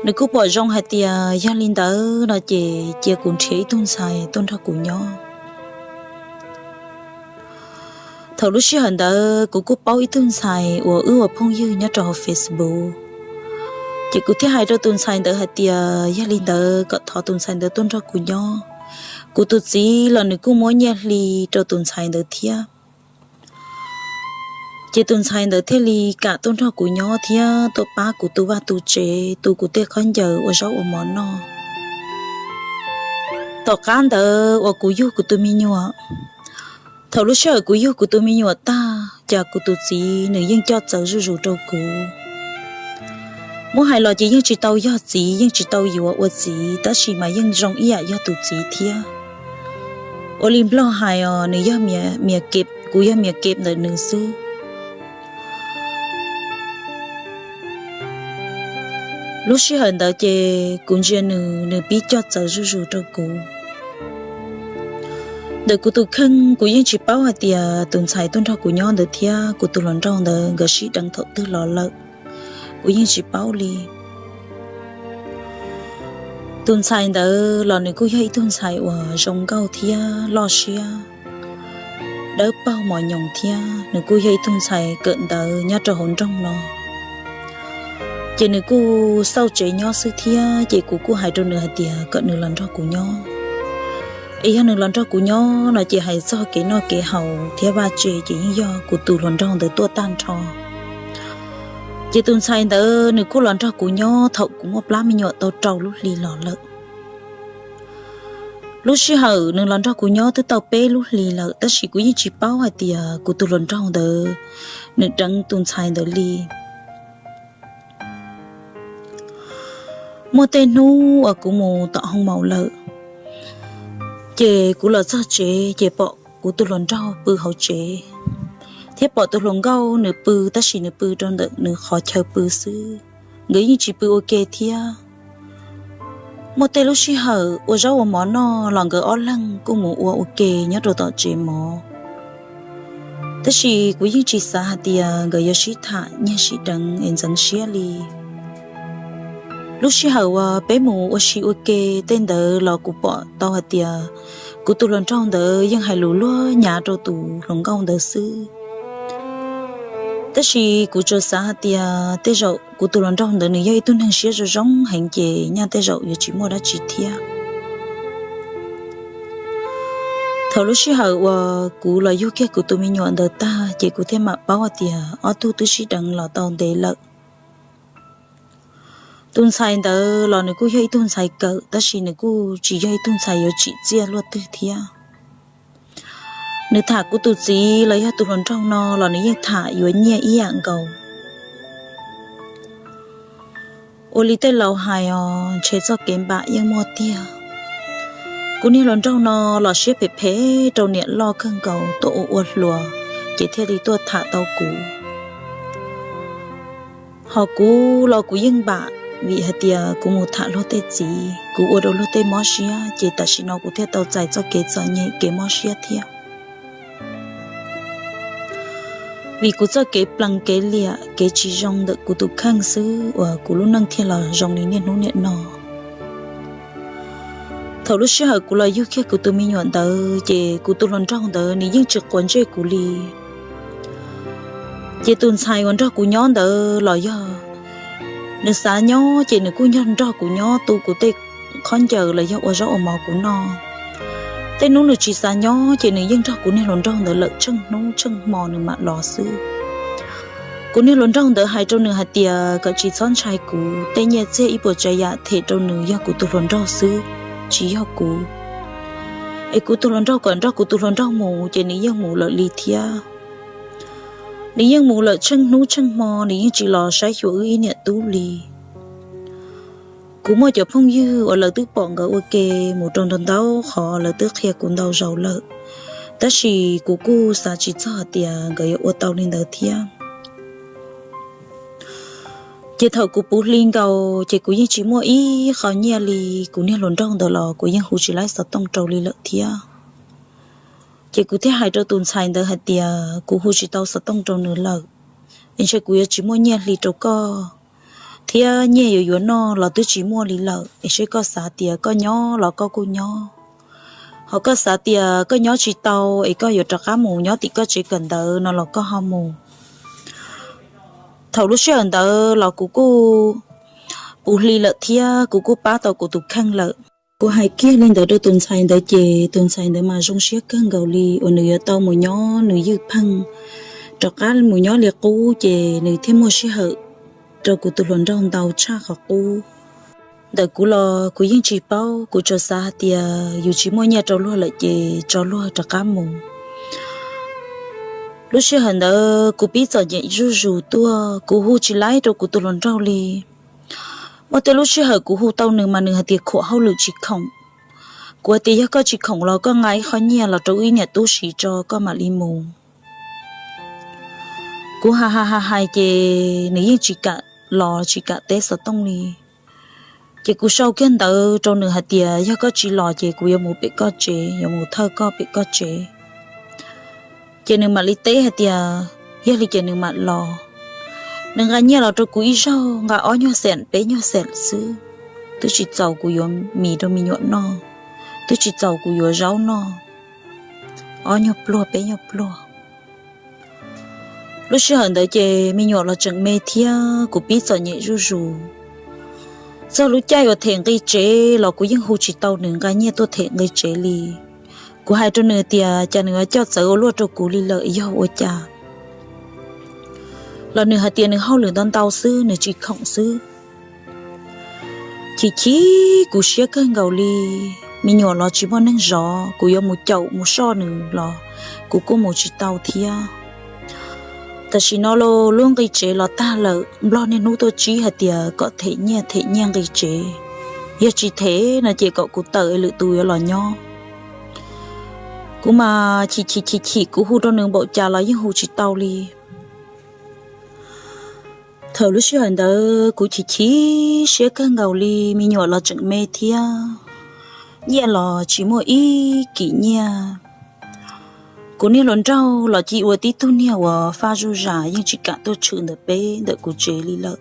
Nws kuj pom zoo hais tias yog li ntawd no ces cia kuv nrhiav ib tug ntxhais tuaj nrog kuv nyob. Thaum lub sij hawm ntawd kuv kuj paub ib tug ntxhais uas wb ua phooj ywg nyob rau hauv Facebook. Ces kuv thiaj hais rau tus ntxhais ntawd hais tias yog li ntawd kom thov tus ntxhais ntawd tuaj nrog kuv nyob. Kuv tus txiv los nws kuj muab nyiaj hli rau tus ntxhais ntawd thiab. Ces tus ntxhais ntawd thiaj li kam tuaj nrog kuv nyob thiab tuaj pab kuv tu vaj tu tsev, tu kuv tej khaub ncaws, ua zaub ua mov noj. Tom qab ntawd uas kuv yug kuv tus me nyuam, thaum lub sij hawm kuv yug kuv tus me nyuam tag, cas kuv tus txiv nws yeej coj txawv zuj zus rau kuv. Muab hais los ces yeej tsis tau yog txiv, yeej tsis tau yuav ua txiv, tab sis mas yeej zoo ib yam yog tus txiv thiab. Ua li Nplog hais os, nws yog, kuv yog mias kev ntawm nws xwb. Lub sij hawm ntawd ces kuv ntsia nws, nws pib coj txawv zuj zus rau kuv. Ntawm kuv tus kheej kuv yeej tsis paub hais tias tus ntxhais tuaj nrog kuv nyob ntawd thiab kuv tus hluas nraug ntawd nkawd sib deev thaum twg los lawm, kuv yeej tsis paub li. Tus ntxhais ntawd los nws kuj yog ib tug ntxhais uas zoo nkauj thiab loj siab, dawb paug mos nyoos thiab, nws kuj yog ib tug ntxhais kawm ntawv nyob rau hauv nroog no. Ces nws kuj xauj tsev nyob xwb thiab, ces kuv kuj hais rau nws hais tias kom nws los nrog kuv nyob. Es yog nws los nrog kuv nyob no ces hais txog kev noj kev haus thiab vaj tse ces yeej yog kuv tus hluas nraug ntawd tuaj tag nrho. Ces tus ntxhais ntawd nws kuj los nrog kuv nyob thaum kuv muaj plab me nyuam tau rau lub hli los lawm. Lub sij hawm nws los nrog kuv nyob twb tau peb lub hlis lawm, tab sis kuv yeej tsis paub hais tias kuv tus hluas nraug ntawd nws deev tus ntxhais ntawd li. Muaj tej hnub uas kuv mus tom hoo maum lawm, ces kuv los txog tsev ces pom kuv tus hluas nraug pw hauv tsev, thiab pom tus hluas nkauj nws pw, tab sis nws pw rau ntawm nws qhov chaw pw xwb, nkawd yeej tsis pw ua ke thiab. Muaj tej lub sij hawm ua zaub ua mov noj los nkawd ob leeg kuj mus ua ua ke nyob rau tom tsev mov. Tab sis kuv yeej tsis xav hais tias nkawd yuav sib tham nyiag sib deev es ntxeev siab li. Lub sij hawm uas peb mus ua si ua ke tej ntawd los kuv pom tau hais tias kuv tus hluas nraug ntawd yeej hais lus luag nyav rau tus hluas nkauj ntawd xwb. Tab sis kuv tsuas xav hais tias tej zaum kuv tus hluas nraug ntawd nws yog ib tug neeg siab zoo zoo heev ces nyaj tej zaum yuav tsis muaj dab tsi thiab. Thaum lub sij hawm uas kuv los yug kiag kuv tus me nyuam ntawd tag ces kuv thiaj mam paub hais tias ob tug twb sib deev los tau ntev lawm. Tus ntxhais ntawd los nws kuj yog ib tug ntxhais kawm, tab sis nws kuj tsis yog ib tug ntxhais yuav tsim txiaj luaj twg thiab. Nws tham kuv tus txiv los yog tus hluas nraug no los nws yeej tham yuav nyiaj ib yam nkaus. Ua li tej laus hais os, ntshe txoj kev npam yeej muaj tiag. Kuv niag hluas nraug no los siab phem phem rau niam loj kawg nkaus tuaj ua ua hluas, ces thiaj li tuaj tham tau kuv. Ho kuv los kuv yeej npam, vim hais tias kuv mus tham luag tej txiv, kuv ua rau luag tej mob siab, ces tam sim no kuv thiaj tau txais txoj kev txom nyem kev mob siab thiab. Vim kuv txoj kev plees kev liam kev tsis zoo ntawm kuv tus kheej xwb uas kuv lub neej thiaj los zoo li niaj hnub niam no. Thaum lub sij hawm kuv los yug kiag kuv tus me nyuam ntawd ces kuv tus hluas nraug ntawd nws yeej tsis quav ntsej kuv li. Ces tus ntxhais uas nrog kuv nyob ntawd los yog nws xav nyob ces nws kuj nrog kuv nyob tu kuv tej qhob ncaws los yog ua zaub ua mov kuv noj. Tej hnub nws tsis xav nyob ces nws yeej nrog kuv niag hluas nraug ntawd lawm tsheej hnub tsheej hmo nws mam los xwb. Kuv niag hluas nraug ntawd hais rau nws hais tias kom tsis txhob ntshai kuv, tej nyiaj txiag ib puas tsav yam them rau nws yog kuv tus hluas nraug xwb, tsis yog kuv. Es kuv tus hluas nraug kom nrog kuv tus hluas nraug mus ces nws yeej mus lawm li thiab. Nws yeej mus lawm tsheej hnub tsheej hmo, nws yeej tsis los saib xyuas wb ib niam tub li. Kuv muaj cov phooj ywg uas lawv twb pom nkawd ua ke mus rau ntau ntau qhov, lawv twb qhia kuv ntau zaus lawm, tab sis kuv kuj xav tsis txog hais tias nkawd yuav ua tau li ntawd thiab. Ces thaum kuv puv hli nkaus ces kuv yeej tsis muaj ib qho nyiaj li. Kuv niag hluas nraug ntawd los kuv yeej hu tsis laib xov tooj rau li lawm thiab. Ces kuv thiaj hais rau tus ntxhais ntawd hais tias kuv hu tsis tau xov tooj rau nws lawm, es ntshe kuv yuav tsis muaj nyiaj hli rau koj, thiab nyiaj yuav yuav noj los twb tsis muaj li lawm, es seb koj xav tias koj nyob los koj kuj nyob, ho koj xav tias koj nyob tsis tau es koj yuav rov qab mus nyob tim koj tsev kawm ntawv no los koj ho mus. Thaum lub sij hawm ntawd los kuv kuj puv hli lawm thiab kuv kuj pab tau kuv tus kheej lawm. Kuv hais kiag li ntawd rau tus ntxhais ntawd ces tus ntxhais ntawd mas zoo siab kawg nkaus li uas nws yuav tau mus nyob nws ywj pheej, rov qab mus nyob li qub ces nws thiaj muaj sij hawm rau kuv tus hluas nraug ntau tshaj qhov qub. Ntawm kuv los kuv yeej tsis paub, kuv tsuas xav hais tias yus tsis muaj nyiaj rau luag lawm ces tso luag rov qab mus. Lub sij hawm ntawd kuv pib txom nyem zuj zus tuaj, kuv hu tsis laib rau kuv tus hluas nraug li. Muaj tej lub sij hawm kuv hu tau nws mas nws hais tias khuam hauj lwm tsis khoom. Kuv hais tias yog koj tsis khoom los koj nqa ib qho nyiaj los rau wb ib niam tub siv tso koj mam li mus. Kuv hais hais hais hais ces nws yeej tsis kam los tsis kam teb xov tooj li. Ces kuv sau kiag ntawv rau nws hais tias yog koj tsis los ces kuv yuav mus pem koj tsev, yuav mus thawj koj pem koj tsev. Ces nws mam li teb hais tias yog li ces nws mam los. Nws nqa nyiaj los rau kuv ib zaug nqa ob nyuag xees peb nyuag xees xwb, twb tsis txaus kuv yuav mis rau me nyuam noj, twb tsis txaus kuv yuav zaub noj, ob nyuag pluag peb nyuag pluag. Lub sij hawm ntawd ces me nyuam los tseem me thiab kuv pib txom nyem zuj zus. Txog lub caij uas them nqi tsev los kuv yeej hu tsis tau nws nqa nyiaj tuaj them nqi tsev li. Kuv hais rau nws tias cas nws yuav coj txawv ua luaj rau kuv li lawm, yog ua cas los nws hais tias nws hauj lwm ntau ntau xwb, nws tsis khoom xwb. Chim chim kuv siab kawg nkaus li, me nyuam los tsis muaj neeg zov, kuv yuav mus caum mus soj nws los kuv kuj mus tsis tau thiab. Tam sim no lub nqi tsev los tag lawm, Nplog niaj hnub tuaj tsib hais tias kom them nyiaj them nyiaj nqi tsev, yog tsis them no ces kom kuv tawm es lwm tus yuav los nyob. Kuv mas chim chim chim chim, kuv hu rau nws npaum cas los yeej hu tsis tau li. Thaum lub sij hawm ntawd kuv chim chim siab kawg nkaus li, me nyuam los tseem me thiab, nyiaj los tsis muaj ib kim nyiaj. Kuv niag hluas nraug los cia ua tib tug niag uas faj zuj zam, yeej tsis kam tuaj tshwm ntawm peb ntawm kuv tsev li lawm.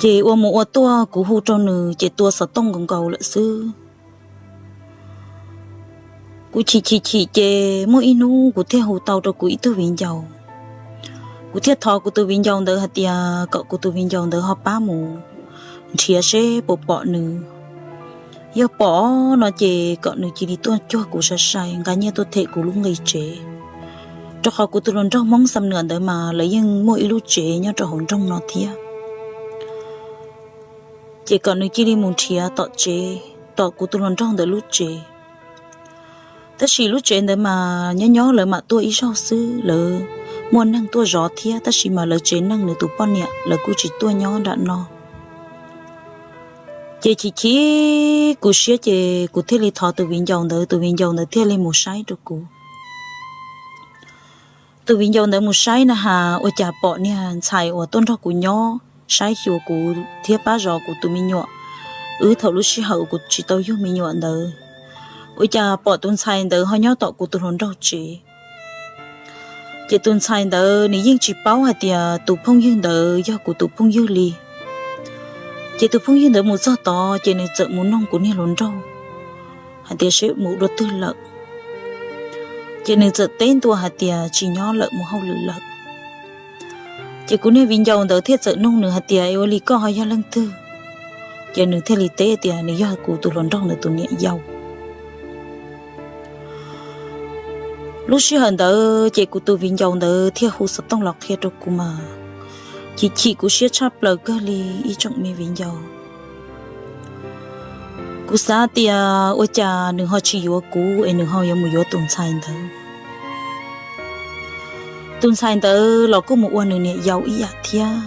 Ces ua mus ua tuaj kuv hu rau nws ces tua xov tooj nkaus nkaus lawm xwb. Kuv chim chim chim ces muaj ib hnub kuv thiaj hu tau rau kuv ib tug viv ncaus. Kuv thiaj thov kuv tus viv ncaus ntawd hais tias kom kuv tus viv ncaus ntawd ho pab mus nrhiav seb puas pom nws. Yog pom no ces kom nws cia li tuaj cuag kuv sai sai nqa nyiaj tuaj them kuv lub nqi tsev, rau qhov kuv tus hluas nraug Hmoob Xam Nuam ntawd mas lawv yeej muaj ib lub tsev nyob rau hauv nroog no thiab. Ces kom nws cia li mus nrhiav tom tsev, tom kuv tus hluas nraug ntawd lub tsev. Tab sis lub tsev ntawd mas nyob nyob lawv mam tuaj ib zaug xwb, lawv muaj neeg tuaj zov thiab, tab sis mas lawv tsev neeg nws tus poj niam lawv kuj tsis tuaj nyob nram no. Ces chim chim kuv siab ces kuv thiaj li thov tus viv ncaus ntawd, tus viv ncaus ntawd thiaj li mus saib rau kuv. Tus viv ncaus ntawd mus saib na has ua cas pom niag ntxhais uas tuaj nrog kuv nyob saib xyuas kuv thiab pab zov kuv tus me nyuam, wb thaum lub sij hawm kuv tsis tau yug me nyuam ntawd, ua cas pom tus ntxhais ntawd ho nyob tom kuv tus hluas nraug tsev. Ces tus ntxhais ntawd nws yeej tsis paub hais tias tus phooj ywg ntawd yog kuv tus phooj ywg li. Ces tus phooj ywg ntawd mus txog tod ces nws txawm mus noog kuv niag hluas nraug hais tias seb mus dua twg lawm. Ces nws txawm teb ntua hais tias tsis nyob lawm, mus hauj lwm lawm. Ces kuv niag viv ncaus ntawd thiaj txawm nug nws hais tias es ua li koj ho yog leej twg? Ces nws thiaj li teb tias nws yog kuv tus hluas nraug ntawd tus niam yau. Lub sij hawm ntawd ces kuv tus viv ncaus ntawd thiaj hu xov tooj los qhia rau kuv mas chim chim kuv siab tshaj plaws kawg li ib tsoom me viv ncaus. Kuv xav tias ua cas nws ho tsis yuav kuv es nws ho yuav mus yuav tus ntxhais ntawd. Tus ntxhais ntawd los kuj mus ua nws niam yau ib yam thiab.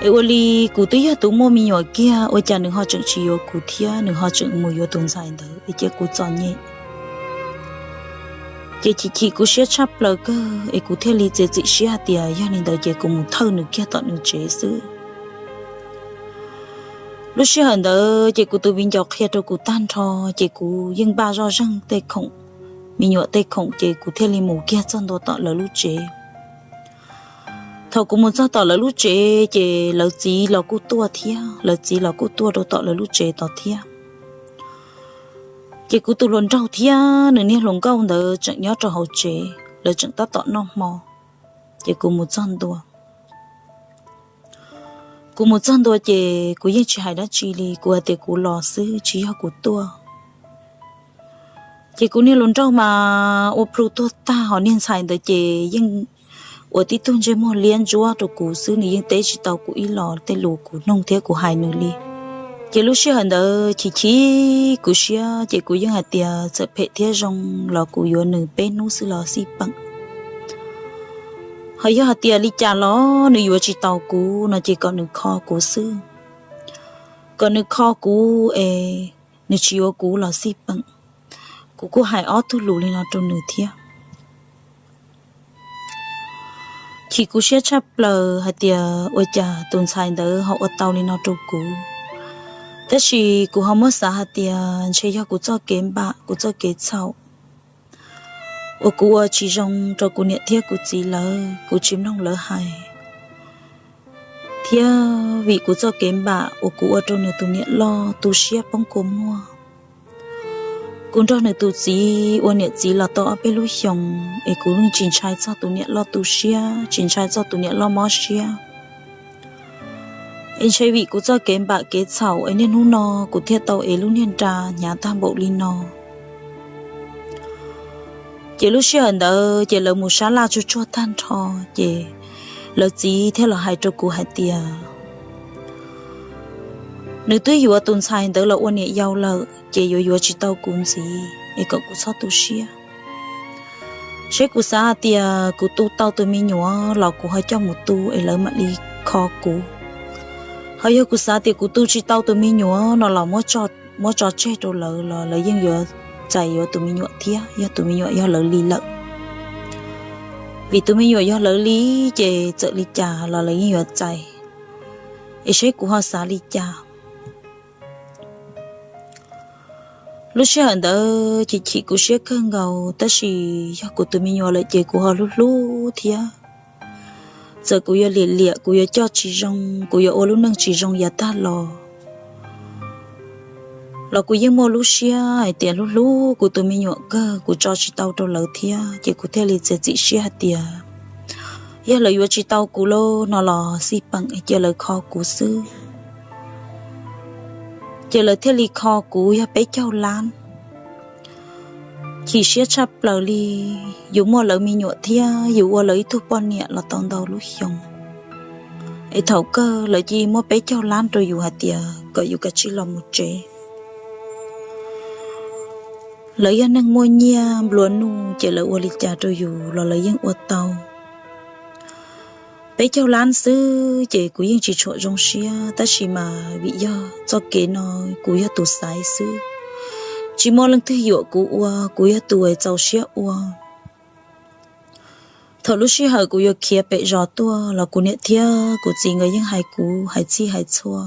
Es ua li kuv twb yog tus muaj me nyuam kiag, ua cas nws ho tseem tsis yuav kuv thiab nws ho tseem mus yuav tus ntxhais ntawd es cia kuv txom nyem. Ces chim chim kuv siab tshaj plaws kawg es kuv thiaj li txiav txim siab hais tias yog li ntawd ces kuv mus thawj nws kiag tom nws tsev xwb. Lub sij hawm ntawd ces kuv tus viv ncaus qhia rau kuv tag nrho, ces kuv yeej npaj zoj zeeg tej khoom, me nyuam tej khoom, ces kuv thiaj li mus kiag txog ntua tom lawv lub tsev. Thaum kuv mus txog tom lawv lub tsev ces lawv txiv los kuj tuaj thiab, lawv txiv los kuj tuaj rau tom lawv lub tsev tod thiab. Ces kuv tus hluas nraug thiab nws niag hluas nkauj ntawd tseem nyob rau hauv tsev, lawv tseem tab tom noj hmo. Ces kuv mus txog ntua, kuv mus txog ntua ces kuv yeej tsis hais dab tsi li, kuv hais tias kuv los xwb tsis yog kuv tuaj. Ces kuv niag hluas nraug mas ua plhu tuag tag, ho niag ntxhais ntawd ces yeej ua tib tug ntsej muag liab ntsuab rau kuv xwb, nws yeej teb tsis tau kuv ib los tej lus kuv nug thiab kuv hais nws li. Ces lub sij hawm ntawd chim chim kuv siab ces kuv yeej hais tias txawm phem thiab zoo los kuv yuav nws peb hnub xwb los xij peem. Ho yog hais tias li cas los nws yuav tsis tau kuv no ces kom nws kho kuv xwb. Kom nws kho kuv es nws tsis yuav kuv los xij peem. Kuv kuj hais ob tug lus li no rau nws thiab. Chim kuv siab tshaj plaws hais tias ua cas tus ntxhais ntawd ho ua tau li no rau kuv. Tab sis kuv ho muab xav hais tias ntshe yog kuv txoj kev npam, kuv txoj kev txhaum uas kuv ua tsis zoo rau kuv niam thiab kuv txiv lawv, kuv tsis mloog lawv hais. Thiab vim kuv txoj kev npam uas kuv ua rau nws tus niam loj tu siab poob kua muag. Kuv nrog nws tus txiv ua niam txiv los tau ob peb lub xyoos es kuv yeej tsis ntshai txog tus niam loj tu siab, tsis ntshai txog tus niam loj mob siab. Es ntshe vim kuv txoj kev npam kev txhaum es niaj hnub no kuv thiaj tau ev lub niag nra hnyav tag npaum li no. Ces lub sij hawm ntawd ces lawv mus sab laj tsuag tsuag tag nrho, ces lawv txiv thiaj los hais rau kuv hais tias nws twb yuav tus ntxhais ntawd los ua niam yau lawm ces yuav yuav tsis tau kuv ntxiv es kom kuv txhob tu siab. Seb kuv xav hais tias kuv tu tau tus me nyuam los kuv ho coj mus tu es lawv mam li kho kuv. Ho yog kuv xav tias kuv tu tsis tau tus me nyuam no los muab tso tseg rau lawv los lawv yeej yuav txais yuav tus me nyuam thiab, yog tus me nyuam yog lawv li lawm. Vim tus me nyuam yog lawv li, ces txawm li cas los lawv yeej yuav txais. Es seb kuv ho xav li cas. Lub sij hawm ntawd chim chim kuv siab kawg nkaus, tab sis yog kuv tus me nyuam lawm ces kuv ho hlub hlub thiab. Txawm kuv yuav liam liam, kuv yuav coj tsis zoo, kuv yuav ua lub neej tsis zoo yav tag los, los kuv yeej muaj lub siab hais tias hlub hlub kuv tus me nyuam kawg, kuv tso tsis tau rau lawv thiab, ces kuv thiaj li txiav txim siab hais tias yog lawv yuav tsis tau kuv lawm no los xij peem cia lawv kho kuv xwb. Ces lawv thiaj li kho kuv yog peb caug lab. Chim siab tshaj plaws li, yus muaj lawv me nyuam thiab yus ua lawv ib tug poj niam los tau ntau lub xyoo, es thaum kawg lawv cia li muab peb caug lab rau yus hais tias kom yus kav tsij los mus tsev. Lawv yog neeg muaj nyiaj nplua nuj ces lawv ua li cas rau yus los lawv yeej ua tau. Peb caug lab xwb ces kuv yeej tsis tshua zoo siab, tab sis mas vim yog txoj kev no kuv yog tus xaiv xwb, tsis muaj leej twg yuam kuv ua, kuv yog tus txaus siab ua. Thaum lub sij hawm kuv yuav khiav pem zos tuaj los kuv niam thiab kuv txiv nkawd yeej hais kuv hais txhij hais txhua,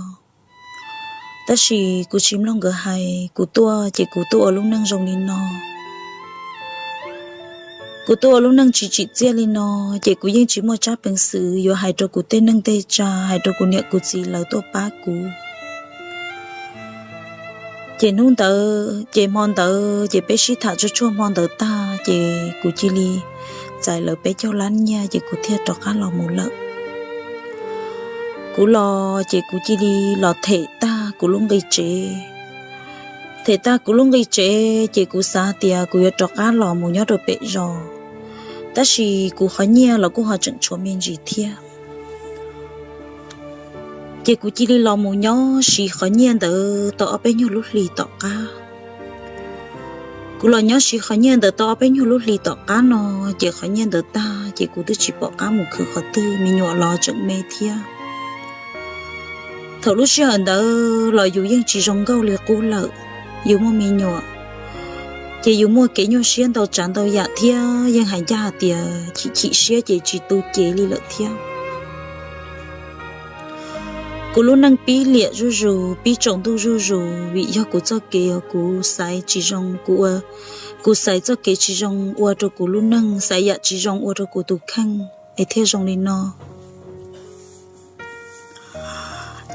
tab sis kuv tsis mloog nkawd hais. Kuv tuaj ces kuv tuaj ua lub neej zoo li no. Kuv tuaj ua lub neej tsis tsim txiaj li no, ces kuv yeej tsis muaj tsab peev xwm yuav hais rau kuv tej neej tej tsa, hais rau kuv niam kuv txiv lawv tuaj pab kuv. Ces hnub ntawd ces hmo ntawd ces peb sib tham tsuag tsuag hmo ntawd tag ces kuv cia li txais lawv peb caug lab nyiaj ces kuv thiaj rov qab los mus lawm. Kuv los ces kuv cia li los them tag kuv lub nqi tsev. Them tag kuv lub nqi tsev ces kuv xav tias kuv yuav rov qab los mus nyob rau pem zos, tab sis kuv qhov nyiaj los kuj ho tseem tshuav me ntsis thiab. Ces kuv cia li los mus nyob siv qhov nyiaj ntawd tau ob peb nyuag lub hlis tom qab. Kuv los nyob siv qhov nyiaj ntawd tau ob peb nyuag lub hlis tom qab no, ces qhov nyiaj ntawd tag ces kuv twb tsis pom qab mus khwv qhov twg, me nyuam los tseem me thiab. Thaum lub sij hawm ntawd los yus yeej tsis zoo nkauj li qub lawm, yus muaj me nyuam, ces yus muaj kev nyuaj siab ntau tsav ntau yam thiab yeej hais ncaj hais tias chim chim siab ces tsis tu cev li lawm thiab. Kuv lub neej pib liam zuj zus, pib tsaus ntuj zuj zus vim yog kuv txoj kev uas kuv xaiv tsis zoo, kuv ua, kuv xaiv txoj kev tsis zoo ua rau kuv lub neej, xaiv yam tsis zoo ua rau kuv tus kheej es thiaj zoo li no.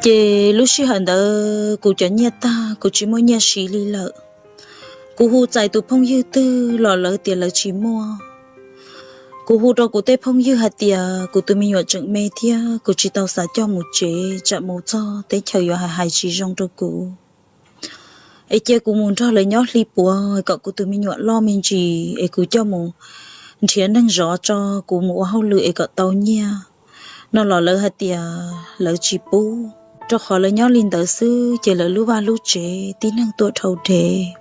Ces lub sij hawm ntawd kuv cov nyiaj tag, kuv tsis muaj nyiaj siv li lawm. Kuv hu txais tus phooj ywg twg los lawv tias lawv tsis muaj. Kuv hu rau kuv tej phooj ywg hais tias kuv tus me nyuam tseem me thiab kuv tsis tau xav coj mus tsev, tsam mus txog teb chaws yuav hais hais tsis zoo rau kuv. Es cia kuv mus nrog lawv nyob hli puav kom kuv tus me nyuam loj me ntsis es kuv coj mus nrhiav neeg zov tso, kuv mus ua hauj lwm es kom tau nyiaj no los lawv hais tias lawv tsis pub, rau qhov lawv nyob li ntawd xwb ces lawv lub vaj lub tsev tib neeg tuaj dhau dev.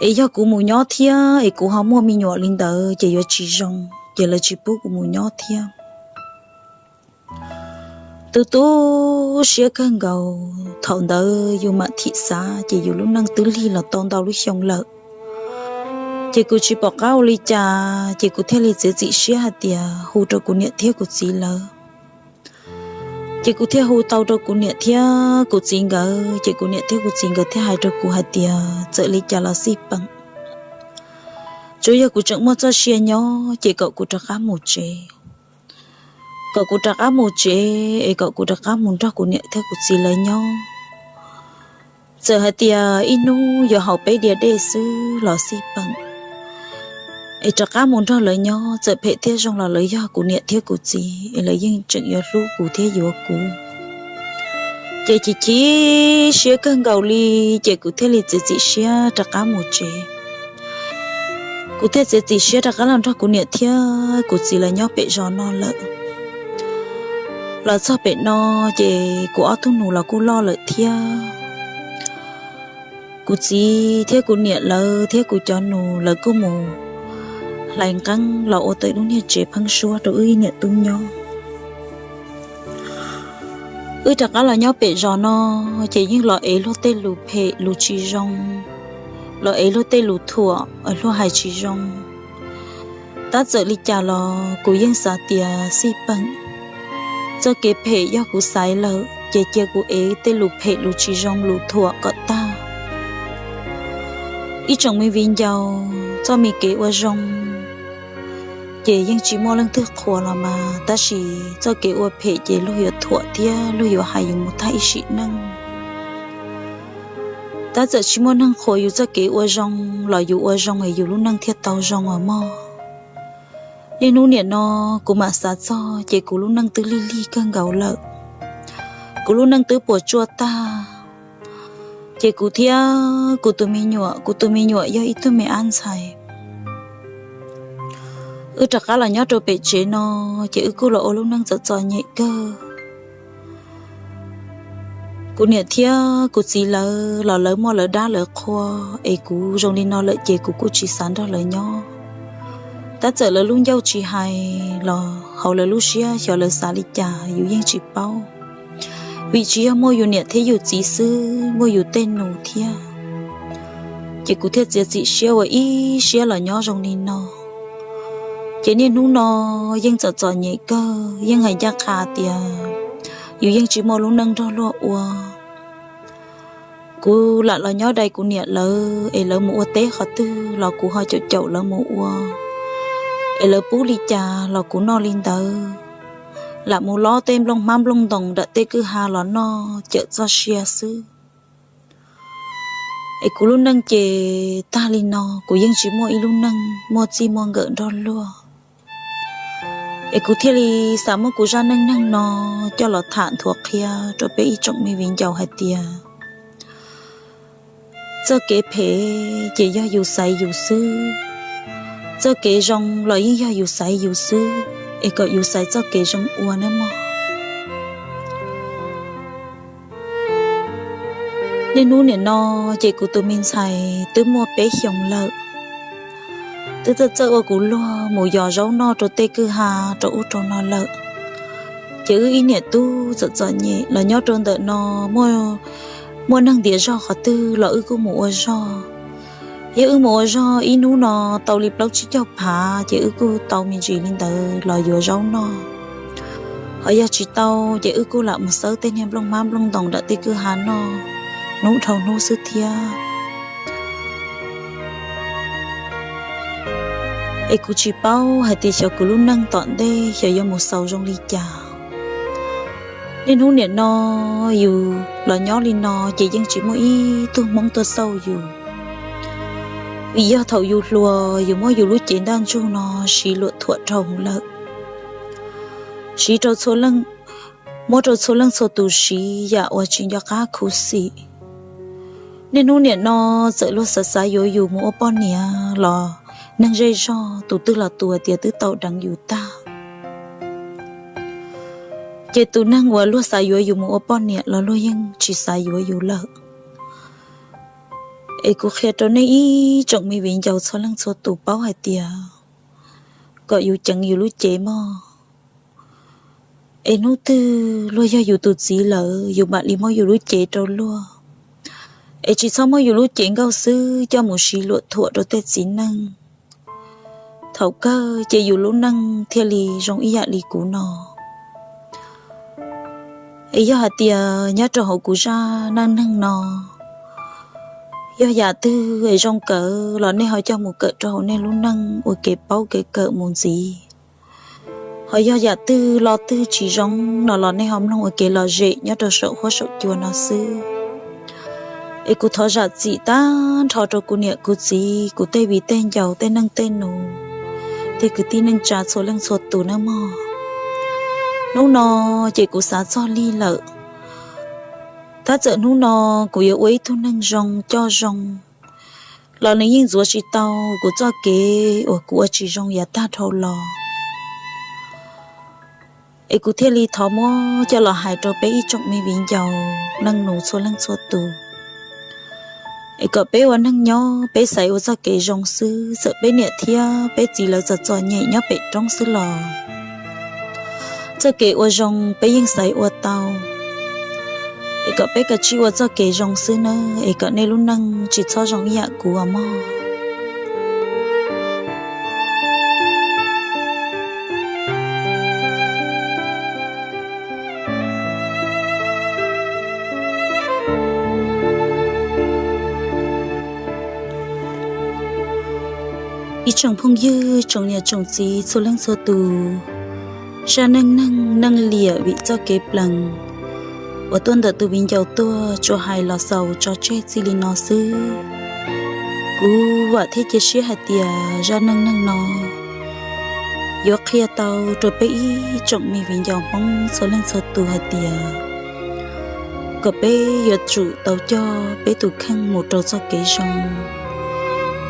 Es yog kuv mus nyob thiab es kuv ho muaj me nyuam li ntawd ces yuav tsis zoo, ces lawv tsis pub kuv mus nyob thiab. Tu tu siab kawg nkaus, thaum ntawd yus mam thim xav ces yus lub neej twb lig los tau ntau lub xyoo lawm. Ces kuv tsis pom qab ua li cas, ces kuv thiaj li txiav txim siab hais tias hu rau kuv niam thiab kuv txiv lawv. Ces kuv thiaj hu tau rau kuv niam thiab kuv txiv nkawd, ces kuv niam thiab kuv txiv nkawd thiaj hais rau kuv hais tias txawm li cas los xij peem, tsuav yog kuv tseem muaj txoj sia nyob ces kom kuv rov qab mus tsev. Kom kuv rov qab mus tsev es kom kuv rov qab mus nrog kuv niam thiab kuv txiv lawv nyob. Txawm hais tias ib hnub yuav haus peb diav dej xwb los xij peem, es rov qab mus nrog lawv nyob, txawm phem thiab zoo los lawv yog kuv niam thiab kuv txiv es lawv yeej tseem yuav hlub kuv thiab yuav kuv. Ces chim chim siab kawg nkaus li, ces kuv thiaj li txiav txim siab rov qab mus tsev. Kuv thiaj txiav txim siab rov qab los nrog kuv niam thiab kuv txiv lawv nyob pem zos no lawm. Los txog pem no ces kuv ob tug nus los kuj loj lawm thiab. Kuv txiv thiab kuv niam lawv thiab kuv cov nus lawv kuj mus hlais nqeeb los ua tau lub niag tsev pheeb suab rau wb ib niam tub nyob. Wb rov qab los nyob pem zos no, ces yeej los ev luag tej lus phem lus tsis zoo, los ev luag tej lus thuam luag hais tsis zoo. Tab txawm li cas los kuv yeej xav tias xij peem, txoj kev phem yog kuv xaiv lawm ces cia kuv ev tej lus phem lus tsis zoo lus thuam kom tag. Ib tsoom me viv ncaus, txoj me kev ua zoo ces yeej tsis muaj leej twg qhuas los mas, tab sis txoj kev ua phem ces luag yuav thuam thiab luag yuav hais yus mus tag ib sim neej. Tab txawm tsis muaj neeg qhuas yus txoj kev ua zoo los yus ua zoo es yus lub neej thiaj tau zoo os mog. Niaj hnub niam no kuv mam xav txog ces kuv lub neej twb lig lig kawg nkaus lawm. Kuv lub neej twb puas tsuaj tag. Ces kuv thiab kuv tus me nyuam, kuv tus me nyuam yog ib tug me ab ntxhais. Wb rov qab los nyob rau pem tsev no, ces wb kuj los ua lub neej txom txom nyem kawg. Kuv niam thiab kuv txiv lawv los lawv muaj lawv dab lawv qhua, es kuv zoo li no lawm ces kuv kuj tsis xav nrog lawv nyob. Tab txawm lawv lub ncauj tsis hais los hauv lawv lub siab xyov lawv xav li cas yus yeej tsis paub. Vim tsis yog muaj yus niam thiab yus txiv xwb, muaj yus tej nus thiab, ces kuv thiaj txiav txim siab ua ib siab los nyob zoo li no. Ces niaj hnub no yeej txom txom nyem kawg, yeej hais ncaj qha tias yus yeej tsis muaj lub neej nrog luag ua. Kuv lam los nyob dai kuv niam lawv es lawv mus ua teb qhov twg los kuv ho caum caum lawv mus ua, es lawv pub li cas los kuv noj li ntawd. Lam mus lob tej nplooj hmab nplooj ntoos nram tej kwj ha los noj cawm txoj sia xwb. Es kuv lub neej ces tag li no, kuv yeej tsis muaj ib lub neej muaj txij muaj nkawm nrog luag. Es kuv thiaj li xav muab kuv zaj neej neeg no coj los tham nthuav qhia rau peb ib tsoom me viv ncaus hais tias txoj kev phem ces yog yus xaiv yus xwb, txoj kev zoo los yeej yog yus xaiv yus xwb, es kom yus xaiv txoj kev zoo ua nawb mog. Niaj hnub nim no ces kuv tus me ntxhais twb muaj peb xyoos lawm, twb txawj txawj ua kuv luag mus yos zaub noj rau tej kwj ha rau ub rau no lawm. Ces wb ib niam tub txom txom nyem los nyob rau ntawm no, muaj neeg ntiav zog qhov twg los wb kuj mus ua zog. Yog wb mus ua zog ib hnub no tau li plaub tsib caug phav ces wb kuj tau me ntsis li ntawd los yuav zaub noj. Ho yog tsis tau ces wb kuj lam mus xawb tej niag nplooj hmab nplooj ntoos nram tej kwj ha noj hnub dhau hnub xwb thiab. Es kuv tsis paub hais tias xyov kuv lub neej tom ntej xyov yuav mus xaus zoo li cas. Niaj hnub niam no yus los nyob li no ces yeej tsis muaj ib tug Hmoob tuaj xauj yus, vim yog thaum yus hluas yus muab yus lub cev ntaj ntsug no siv luam thuam dhau lawm, siv rau, muab rau txhua leej txhua tus siv yam uas tsis nco qab khuv xim. Niaj hnub niam no txawm luag xav xav yuav yus mus ua poj niam los neeg zej zog tus twg los tus hais tias twb tau deev yus tag. Ces tus neeg uas luag xav yuav yus mus ua poj niam los luag yeej tsis xav yuav yus lawm. Es kuv qhia rau nej ib tsoom me viv ncaus txhua leej txhua tus paub hais tias kom yus ceev yus lub cev mog. Es hnub twg luag yog yus tus txiv lawm yus mam li muab yus lub cev rau luag. Es tsis txhob muab yus lub cev nkauj xwb coj mus siv luam thuam rau tej txiv neej. Thaum kawg ces yus lub neej thiaj li zoo ib yam li kuv no. Es yog hais tias nyob rau hauv kuv zaj neej neeg no, yog yam twg es zoo kawg los nej ho coj mus kawm rau hauv nej lub neej ua kev paub kev kawm mus ntxiv. Ho yog yam twg lo twg tsis zoo no los nej ho mloog ua kev lom zem nyob rau saum huab saum cua no xwb. Es kuv thov zam txim tag nrho rau kuv niam kuv txiv, kuv tej viv tej ncaus, tej neej tej nus, tej kwv tij neej tsa txhua leej txhua tus nawb mog. Hnub no ces kuv xav txog lig lawm. Tab txawm hnub no kuv yuav ua ib tug neeg zoo coj zoo los nws yeej ntxuav tsis tau kuv txoj kev uas kuv ua tsis zoo yav tag dhau los. Es kuv thiaj li thov muab coj los hais rau peb ib tsoom me viv ncaus neej nus txhua leej txhua tus. Es kom peb ua neej nyob peb xaiv ua txoj kev zoo xwb, txawm peb niam thiab peb txiv lawv txom txom nyem nyob pem roob xwb los txoj kev ua zoo peb yeej xaiv ua tau. Es kom peb kav tsij ua txoj kev zoo xwb nawb, es kom nej lub neej tsis txhob zoo ib yam kuv os mog. Ib tsoom phooj ywg tsoom niam tsoom txiv txhua leej txhua tus, zaj neej neeg neej liam vim txoj kev plees uas tuaj ntawm tus viv ncaus tuaj tsuas hais los xaus tso tseg txij li no xwb. Kuv vam thiab cia siab hais tias zaj neej neeg no yuav qhia tau rau peb ib tsoom me viv ncaus Hmoob txhua leej txhua tus hais tias kom peb yuav tsum tau coj peb tus kheej mus rau txoj kev zoo,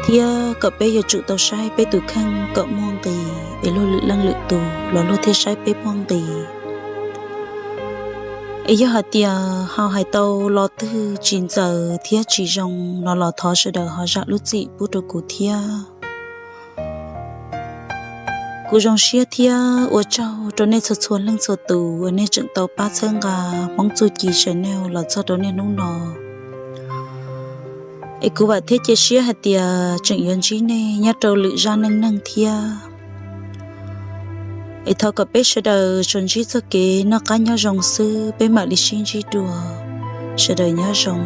thiab kom peb yuav tsum tau saib peb tus kheej kom muaj nqis es luag lwm leej lwm tus los luag thiaj saib peb muaj nqis. Es yog hais tias ho hais tau lo twg tsis ntxaws thiab tsis zoo no los thov sawv daws ho zam lub txim pub rau kuv thiab. Kuv zoo siab thiab ua tsaug rau nej txhua txhua leej txhua tus uas nej tseem tau pab txhawb nqa Hmoob Txuj Ci Channel los txog rau niaj hnub no. Es kuv vam thiab cia siab hais tias tseem yuav ntsib nej nyob rau lwm zaj neej neeg thiab. Es thov kom peb sawv daws tsuas ntsib txoj kev noj qab nyob zoo xwb, peb mam li sib ntsib dua. Sawv daws nyob zoo.